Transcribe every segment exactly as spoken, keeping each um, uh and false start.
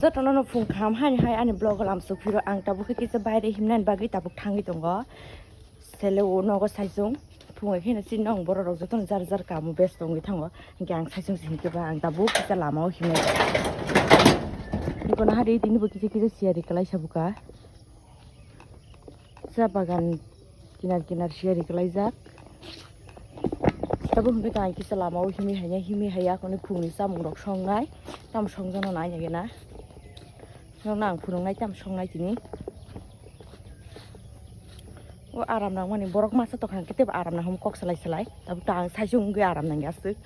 Jotono no phung kaham haini hai ani vlog o lamsok phiro ang tabuk khe kisa baire himnani bagwi tabuk thangwi tongo. Sele o nogo saisung phungai kheno chini nong borok rok jotono jar jar kamo besto wngwi thango. Hinkhe ang saisung se hinkhe ba ang tabuk kisa lama o himnai. Ikono hari tini bo kisa kisa siyari kwlai sabuka. Cha bagan kinar kinar siyari kwlaijak. Tabuk hwnkhe tang kisa lama o himwi haiya, himwi haiya, kunu phungni chamung rok songnai. Tamo songjakno nai nai gena. Nokno ang phunuknai tamo songnai tini. O aram nangmani borok masa tokha hwnkhe tebo aram nangmani kok salai salai. Tabuk tang saisung wngwi aram nangya aswk.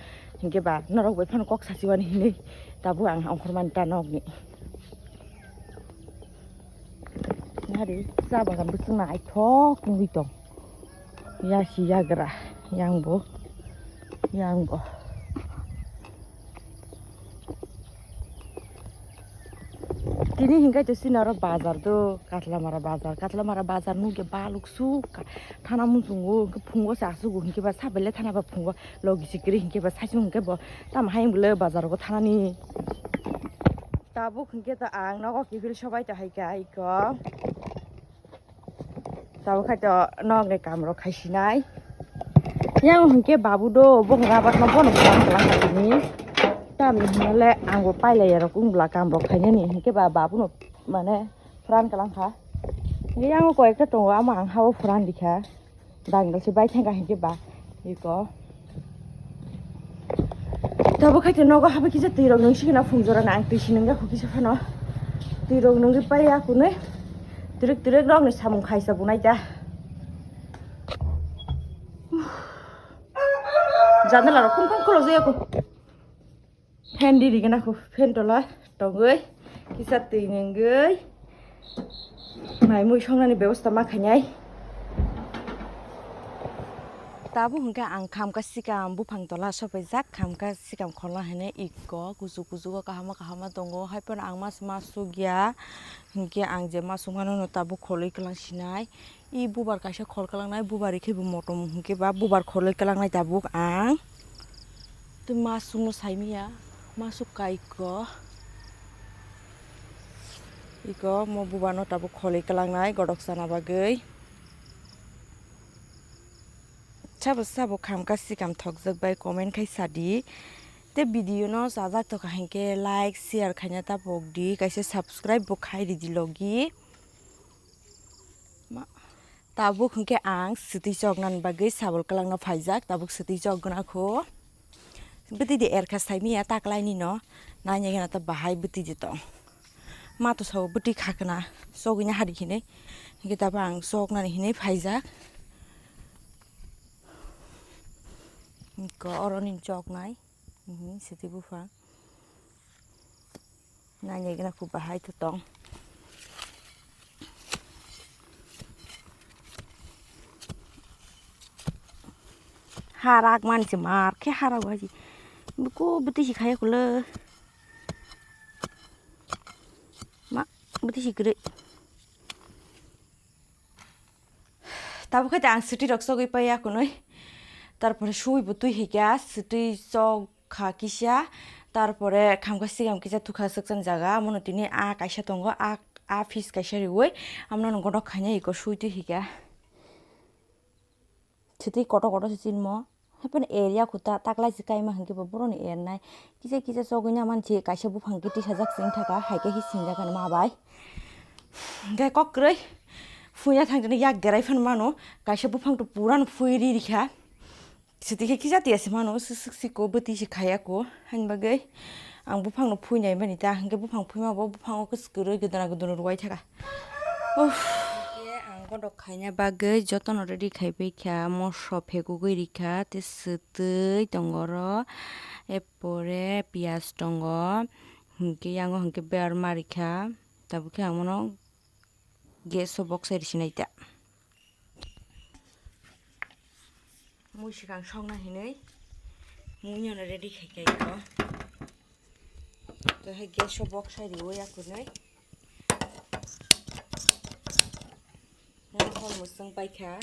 Hinkhe ba norok bai phano kok sachiwani hinwi. Tabuk ang ongkhormani ta nokni. Nari, cha bagan bwswk naithok wngwi tong. Yasi yagra, yang bo, yang bo. Tini hinkhe to sini oro bazar do, Katlamara bazar, Katlamara bazar nungke baluk suk ka, thana muchungo, hinkhe phungo se asugo, hinkhe ba sabele thana ba phungo, logi sikiri hinkhe ba saisung hinkhe bo, tamo hayung bwle bazar go thanani. Tabuk hinkhe to ang nogo kiphil sobai to hai kha iko. Tabuk khai to nokni kam rok khai sinai. Yang hinkhe babu do bo rabar no bono phuran kalang kha tini. Tamni hinale ang bo pailai ya rok wng bwla kam rok khainani hinkhe ba babu no mane phuran kalang kha. Yang koi ekta tongo ama ang habo phuran rikha. Dangdal se bai thangkha hinkhe ba iko. Tabuk khai to nogo habo kisa twi rok nung sikena phung jora na ang twi sinung ya kho kisa phano. Twi rok nungwi pai ya kunui. Twrwk twrwk rok ni samung khaisa bunai ta. Jandala rok khum khum khulok jaya ko. Fan di rigena khu, fan tola tongwi kisa twi nungwi mai mui songnani bebosta ma khainai. Tabuk hwnkhe ang khamkha sikam buphang tola sopaijak, khamkha sikam khorla hinwi iko kuchuk kuchugo kahama kahama tongo, haiphano ang mas masuk ya, hinkhe ang je masuk mano no tabuk kholwi kwlang sinai. I bubar kaisa khol kwlangnai, bubar rikhe bo motom hinkhe ba bubar kholwi kwlangnai tabuk ang. Tei masukno saimanya, masuk kaiko. Iko mo bubarno tabuk kholwi kwlangnai godok sana bagwi. Sabo sabo khamkha sikam thokjak bai comment khai sadi. Tei video no chajak tokha hinkhe like, share khaina tapok di, kaisa subscribe bo khai ridi logi. Ma-, tabuk hwnkhe ang swtwi choknani bagwi sabul kwlangno phaijak, tabuk swtwi chokgwna kho. Bwtwi de erkha saimanya taklaini no, nainai gana ta bahai bwtwi de tong. Ma to sao bwtwi khakna, chogwina hari hinwi. Hwnkhe tabuk ang choknani hinwi phaijak. Hwnkhe oroni choknai. Mhm, swtwi buphang. Nainai gana khu bahai to tong. Harak manse mar khe harak baji. Buku bwtwi si khaya kule. Ma bwtwi si kwrwi. Tabuk khai ta ang swtwi rok chogwi pai ya kunui. Tarpore sui bo twi hai kha, swtwi chok kha kisa. Tarpore khamkha sikam kisa thukha swkchang jaga. Amono tini a kaisa tongo, a, a piece kaisa riui. Amono godok khaina iko sui twi hai kha. Swtwi kotor kotor se chinmo. Haipeno area khuta taklai se kaima hinkhe bo boroni ernai. Kisa kisa chogwina manse kaisa buphang khe tisajak se wngthaka, hai khe sinjak ma bai. Hinkhe kok kwrwi phuya thangtini yak derai phano mano, kaisa buphang to purano phui ri rikha. Swtwi khe kisa tiya se mano, swk swk siko bwtwi se khaya ko. Haini bagwi ang buphangno phui nai mani ta, hinkhe buphang phuima bo buphango kwswk kwrwi gwdana gwdana rwai thaka. Uff. Hinkhe ang godok khaina bagwi jotono ready khai pai kha, moso phegugwi rikha, tei swtwi tongo oro, epore piyaj tongo, hinkhe yango hinkhe berma rikha, tabukhe ang bono gas o boksai risinai ta. Mui swkang sokna hinwi muino ready khai kha iko. Tei hai gas o boksai riui ya kunui. Hor mwswng paikha.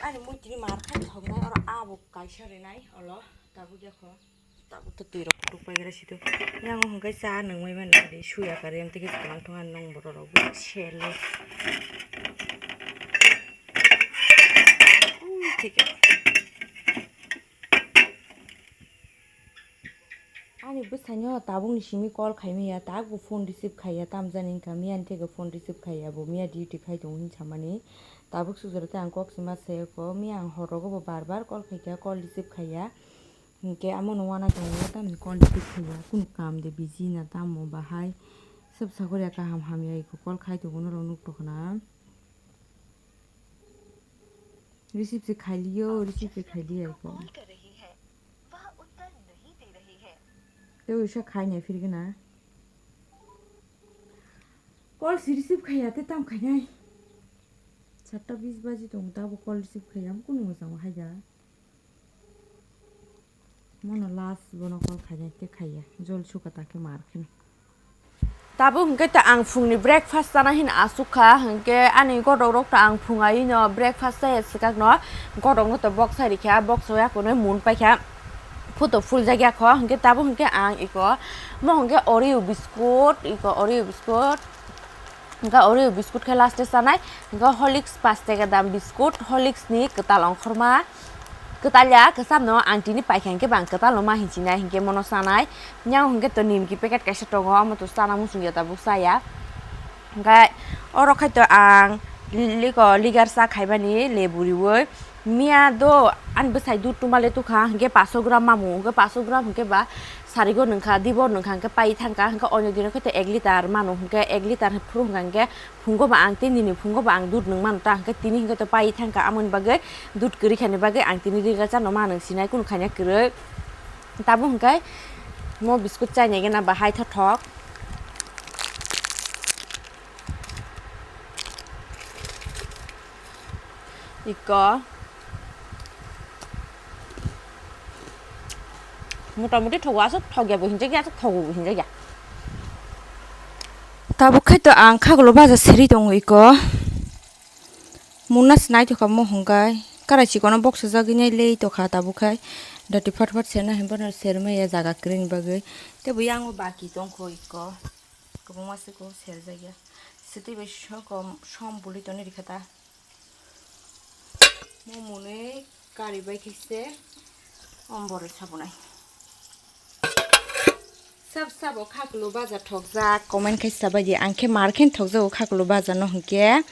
Ani mui tini mar khai thoknai oro abo kaisa rinai olo. Tabuk ya kho. Tabuk to twi rok kutuk pai gra situ. Yang hwnkhe cha nang mai mani adi suya kare em tike kwlwng thung ani nong borok rok bo sele. Ui, thik. Ani bwsaino tabukni simi call khaimaya, tabukbo phone receive khaiya, tamjani wngkha, miyani theke phone receive khaiya, bo miya duty khai tongo hinwi samani. Tabuk sujaro tei ang kok sima sayo ko, miya ang hor rogo bo bar bar call khaikha, call receive khaiya. Hinkhe amono uanaikha tongo, tamni call receive khaiya, kunu kam de busy na tamo bahai. Sob sakori kaham hamya iko call khai tongo norok nuk tongkhna. Receive se khailiyo, receive se khailiya iko. Tei uisa khainai phirgena. Call si receive khaiya tei tam khainai. Satta bis baji tongo tabo call receive khaiya, kunu mwchang haiya. Mono last bono call khainai tei khaiya. Jol suka ta khe mar kheno. Tabuk hwnkhe ta ang phungni breakfast chana hin asuk kha, hwnkhe ani godok rok ta ang phung aino breakfast chaya swkakno, godok no to box sai rikha, box o yakunui mun paikha, photo full jakya kho, hwnkhe tabuk hwnkhe ang iko mo hwnkhe Oreo biscuit, iko Oreo biscuit, hwnkhe Oreo biscuit khe last e chanai, hwnkhe Horlicks pash taka dam biscuit, Horlicks ni kwtal ongkhorma. Kwtalya, kwcham no ang tini paikha hinkhe bang kwtal no ma hinchinai hinkhe mono chanai. Yang hinkhe to nimki packet kaisa tongo, omo to chana muchungya tabuk chaya. Hinkhe oro khai to ang li-, liko ligar cha khaimani lebu riwi. Miya do ani bwsai dud twmale tukha hinkhe paso gram mamu, hinkhe paso gram hinkhe ba sarigo nungkha, dibo nungkha hinkhe pai thangkha, hinkhe onyo dino khai to ek litar manu hinkhe ek litar phuru hwnkha hinkhe phungo ba ang tei nini phungo ba ang dud nung mano ta, hwnkhe tini hwnkhe to pai thangkha, amoni bagwi dud kwrwi khaini bagwi ang tini ligar chano ma nung sinai, kunu khaina kwrwi. Tabuk hwnkhe mo biscuit chainai gana bahai thothok. Iko. Motamuti thogo, aswk thokya bo hinjakya, aswk thogo bo hinjakya. Tabuk khai to ang khagulo baja seri tongo iko. Muna se naithokha mo hwnkhe. Karai chikono boksajagwi nai lei tokha tabuk khai. Dati phat phat serna hinphano sermaya jaga kwrwini bagwi. Tei bo yango baki tongkho iko. Kwbangma se ko serjakya. Sitwi bai soko som buli toni rikha ta. Mo mwnwi kari bai khe se om borwi sabunai. Sab sabo khakulo baja thokjak, comment khai sabaidi, ang khe mar khe thokjago khakulo baja no hwnkhe.